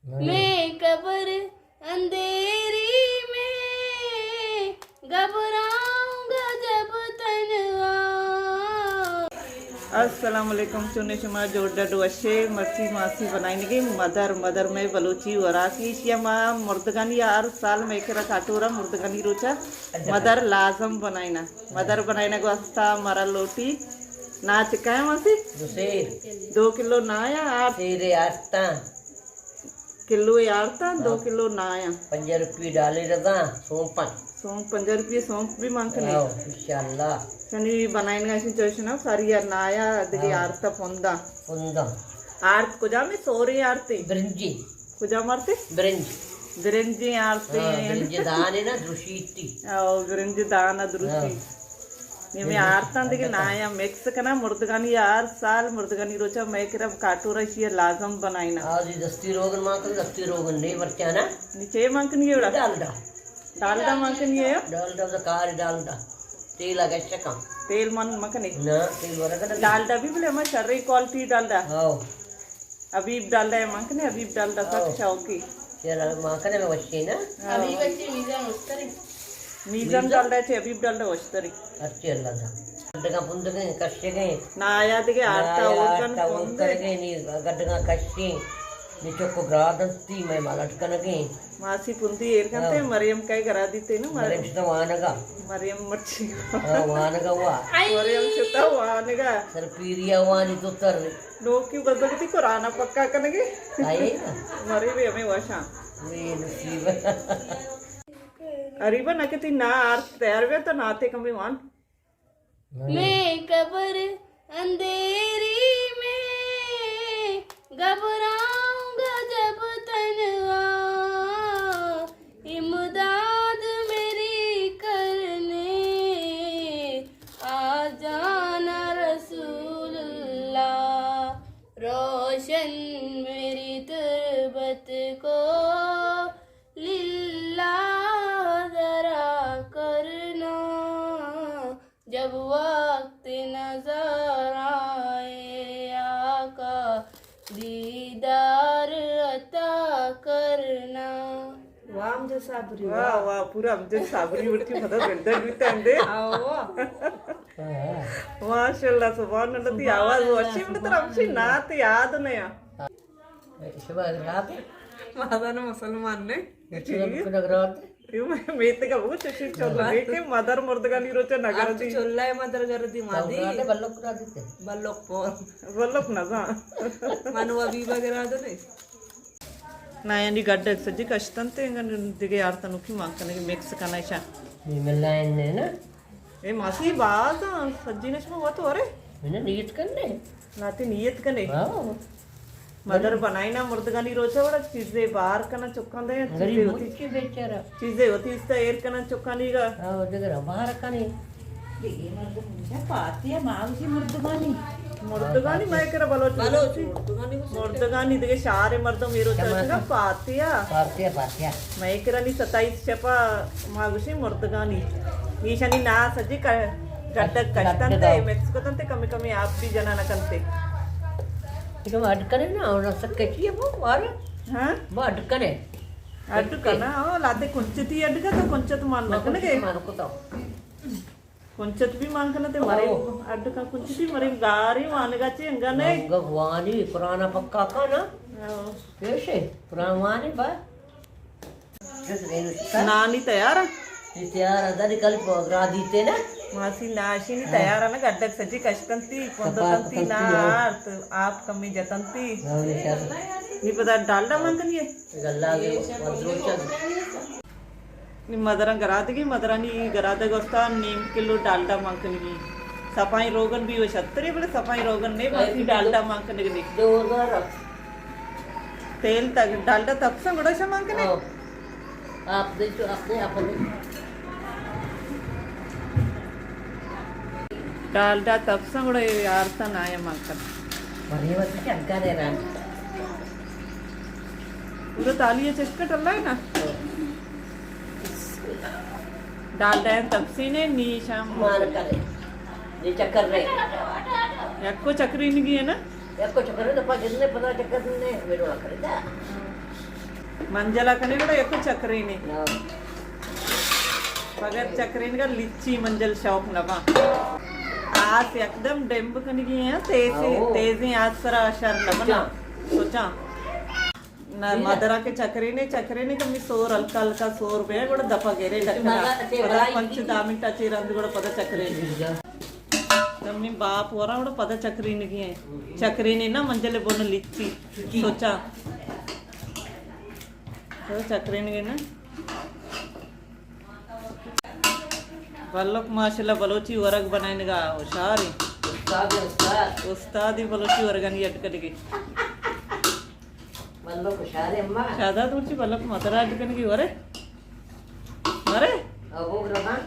میں قبر اندھیری میں گھبراؤں گا جب تنہا۔ السلام علیکم، چونے شما؟ جوڑ ڈڈ وشے؟ مرچی ماسی بنائینگی مدر، مدر میں بلوچی وراکی شیا ما مردگانی ہر سال میں کرا کاٹورا مردگانی روچا مدر لازم بنائینا۔ مدر بنائینگ واسطہ مرا لوٹی نا چکائیں ماسی؟ دو سیر۔ دو کلو نا یا آٹھ؟ سیرے آٹھ تا۔ کلو یارتا، دو ہاں۔ کلو نایا۔ پنجاہ روپی ڈالے رضا، سونپا۔ سونپ، پنجاہ روپی سونپ بھی مانکنے۔ ہاں، انشاءاللہ۔ چنی بنائن گا، چوشنا ساری یا نایا، دگی ہاں۔ آرتا پوندا۔ پوندا۔ آرت کجا میں سوری آرتی؟ برنجی۔ کجا مارتے؟ برنج۔ برنجی آرتے۔ ہاں، برنج دانے نا درشیتی۔ او، برنج دانا درشی۔ ہاں۔ یہ میں آرتاں دگہ نایا مکس کنا مردگانی، ہر سال مردگانی روچا میں کرا کاٹورا شی لازم بنائینا۔ آ جی دستی روگن مان کن، دستی روگن نہیں مرچانا۔ نیچے مان کنی ہے وڑا؟ ڈالڈا۔ ڈالڈا مان کنی ہے؟ ڈالڈا تو کار ڈالڈا۔ تیل اگشکا۔ تیل مان مکنے؟ نا، تیل ورگا نا۔ ڈالڈا بھی بلے ہمیں شرعی کوالٹی ڈالڈا۔ ہاں۔ حبیب ڈالڈا ہے مان کنے، حبیب ڈالڈا سک شوقی۔ چل مان کنے میں وشی نا۔ ہاں۔ حبیب اچھی میزان مستری۔ میزان ڈالڈا چے حبیب ڈالڈا وشتری۔ اچھی اللہ دا۔ گڈگاں پندگیں، کشگیں۔ نا آیا دگہ آرتا اور کن آرتا اور پندے۔ کرگیں، نی گڈگاں کشیں۔ نی چکو گرادنتی، میں مالٹ کنگیں۔ ماسی پندی ایر کنتے، ہاں۔ مریم کئے گرا دیتے نا، مریم۔ مریم شتا وانگا۔ مریم مرچی۔ ہاں، وانگا وا۔ مریم شتا وانگا۔ سر پیریا وانی تو تر۔ لوکی بزگتی قرآن پکا کنگے۔ آئے نا۔ مریم بھی ہمیں وشاں۔ اے نصیب۔ اریبا نہ کہ تئی نا آرت تیار بیا تو ناتے کمے وان۔ میں قبر اندھیری میں گھبراؤں گا جب تنہا، امداد میری کرنے آ جانا رسول اللہ، روشن میری تربت کو للہ ذرا کرنا، جب وقت نظر آئے آقا دیدار عطا کرنا۔ واہ، امجد صابری، واہ، واہ۔ واہ، پورا امجد صابری اٹھ کے مطلب بندہ بھی تندے۔ آو۔ ماشاءاللہ، سبحان اللہ، تی آواز وشی، مطلب ہمشی نات یاد نیا۔ شما گرات؟ مادان مسلمان نے۔ شما گرات؟ یو میں، میں تے کا وہ چشی چل رہے کہ مدر مردگانی روچا نگر دی۔ چولہ مدر گر دی مادی۔ گرات بلوک گرات تے۔ بلوک پور۔ بلوک نہ جان۔ منو ابھی بگرا دو نے۔ نا یعنی گڈ سجی کشتن تے انگن دگہ یار تنو کی مان کنے مکس کنا شا۔ یہ ملائن نے نا۔ اے ماسی باز آں، سجی نشما وت ورے۔ من نیت کنے۔ لاتی نیت کنے۔ ہاں۔ مدر بنائینا مردگانی روچا وڑا چیزے بار کنا چکان دے، چیزے غریب ہوتی۔ مچی بیچارہ۔ چیزے ہوتی استا ایر کنا چکانی گا۔ ہاں، جگر بار کنے۔ یہ مردم پاتی ہے، ماوشی مردگانی۔ مردگانی میں کرا بلوچ بلوچ مردگانی۔ مردگانی دگہ شہر مردم اے روچا چما چکا پاتیا۔ پاتیا، پاتیا۔ مئے کرا نی ستائیس شپا ما گوشیں مردگانی۔ ایشانی نا سجی ک-، گڈک کشتنتے، گڈک۔ مکس کتنتے، کمی کمی آپ بھی جنانا کنتے۔ دیکھو، اڈ کرے نا، اور سکے چیئے وہ، اور ہاں؟ وہ اڈ کرے۔ اڈ کرنا، ہاں، لاتے کنچتی اڈ کا تو کنچت مان نہ کنگے۔ مان کو تو۔ کنچت بھی مان کنا تے مرے، او۔ اڈ کا کنچتی مرے گاری وانگا چے انگا نے۔ انگا وانی قرآن پکا کا نا۔ او۔ پیشے، قرآن وانی با۔ نانی تیار ہے؟ یہ تیار ہے، دادی کل پوگرا دیتے نا۔ ماسی ناشی نی تیار ہے نا، گڈک سجی کشتنتی، پندتنتی نا آرت، آپ کمی جتنتی۔ ہاں، انشاءاللہ۔ نی پدا ڈالڈا مان کنی ہے؟ گلا کے مدروچا۔ نی مدراں گرادگی، مدرانی گرادگ واسطہ نیم کلو ڈالڈا مان کنگی۔ سپائیں روگن بھی وہ شترے، بلے سپائیں روگن نے، باقی ڈالڈا مان کنگی۔ دو ہزار۔ تیل تک ڈالڈا تپسا گڑا شا مان کنے؟ ہاں۔ آپ دے تو آپ نے آپ نے۔ ڈالڈا تپسا گڑا یارتا نایا مان کن۔ بڑی وقت چنکا دے رہا۔ پورا تالی چکٹ اللہ ہے نا؟ ڈالڈا ہے تپسی نے نی شام۔ مان کرے۔ نی چکر رے۔ یکو چکری نگی ہے نا؟ یکو چکر رے، پا جتنے پندرہ چکر نے ویڈو کرے دا۔ منجلا کنے گڑا یکو چکرینے۔ ہاں۔ بغیر چکرینگا لچی منجل شوق نبا۔ آس یکدم ڈمب کنگی ہیں، تیزی، ہاں۔ تیزی آس سرا شر نبنا۔ سوچاں۔ سوچاں۔ نہ، مدرا کے چکرینے، چکرینے کمی سور ہلکا ہلکا سور بے، گڑا دپا گرے ڈکنا۔ پدا پنچ دہ منٹ چی رند گڑا پدا چکرینے۔ کمی باپ ورا گڑا پدا چکرینگی ہیں۔ چکرینے نا منجل بون لچی۔ سوچاں۔ تو چکرینگی نا۔ بلوک ماشاءاللہ بلوچی ورگ بنائینگا ہوشار ہیں۔ استاد، استاد۔ استادی بلوچی ورگانی اٹکلگی۔ بلوک ہوشار ہیں اماں۔ شاداد مرچی بلوک مدرا اٹکنگی ورے۔ ورے؟ ابو ربان۔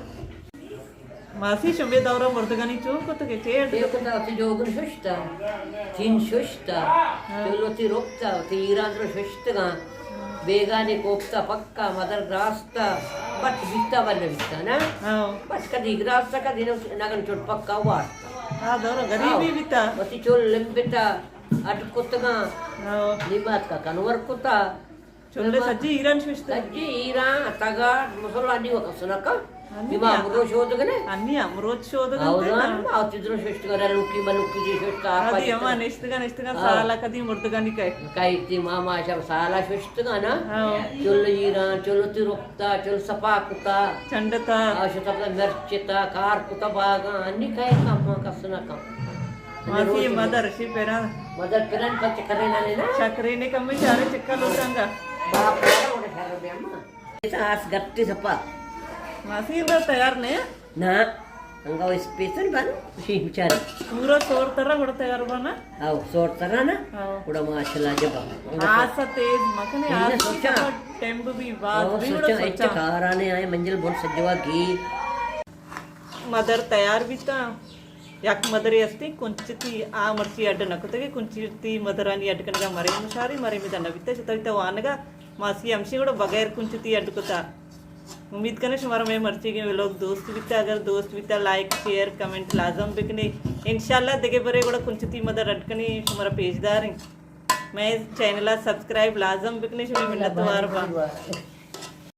ماسی، شمے دورا مردگانی چون کتگ ء چے اڈ؟ اے کتا وتی جوگن ششتا، تین ششتا، ہاں۔ چلو وتی رکتا، وتی ایران رو ششتگاں، بیگانے کوپتا پکا، مدر گراستا، بٹ بیتا بل بیتا نا؟ ہاں۔ بس کدی گراستا، کدی نہ، نگن چوٹ پکا وارتا۔ ہاں، دورا غریبی ہاں۔ بیتا۔ وتی چول لمبتا، اڈ کتگاں، ہاں۔ نیمات کا کنور کتا۔ چلے سجی ایران ششتگ۔ سجی ایران اتگا مسلمانی وقت سنکا۔ انی دیما ہم۔ امروز شودگ نے؟ انی ہم امروز شودگ انت اوزان نا۔ ما اتدرو ششتگا لوکی ملوکی جی ششتگا آدی ہما نشتگا، نشتگا ہاں۔ سالا کدی مردگانی کئے۔ کئے تی ماما شب سالا ششتگا نا۔ ہاں۔ چل ایران، چل تی رکتا، چل سپا کتا۔ چنڈتا۔ آ شتا مرچتا، کار کتا باگا، انی کئے کم کس نہ کم۔ ماسی مدر شی پیران۔ مدر پیران پچ کرے نہ لینا۔ چکرے نے کمی چارے چکا لوٹانگا۔ باپ ورا وڑا شر بیا ما۔ ایسا آس گٹی سپا۔ ماسی اندر تیار نے؟ نا۔ انگا وہ اسپیشل بن، شی بیچارے۔ پورا سور ترا وڑا تیار بنا؟ آو، سور ترا نا؟ آو۔ وڑا ماشاءاللہ جبا۔ آس تیز مکنے، آس سوچا۔ ٹیمب بھی باز آو، بھی وڑا سوچا، سوچا۔ اچھا کارانے آئے منجل بول سجوا گی۔ مدر تیار بیتا۔ یک مدرے استیں کنچتی آ مرچی اڈ نہ کتگے، کنچتی مدرانی اڈ کنگا مریم مشاری، مریم ادا نہ بیتا، شتا بیتا وانگا، ماسی ہمشی گڑا بغیر کنچتی اڈ کتا۔ امید کناں شمارا مئے مرچیگیں ولاگ دوست بیتا، اگر دوست بیتا لائک، شیئر، کمنٹ لازم بکنے۔ انشاءاللہ دگہ برے گڑا کنچتی مدر اڈ کنے شمارا پیش داریں۔ مئے چینل ء سبسکرائب لازم بکنے، شمئے منت وار باں۔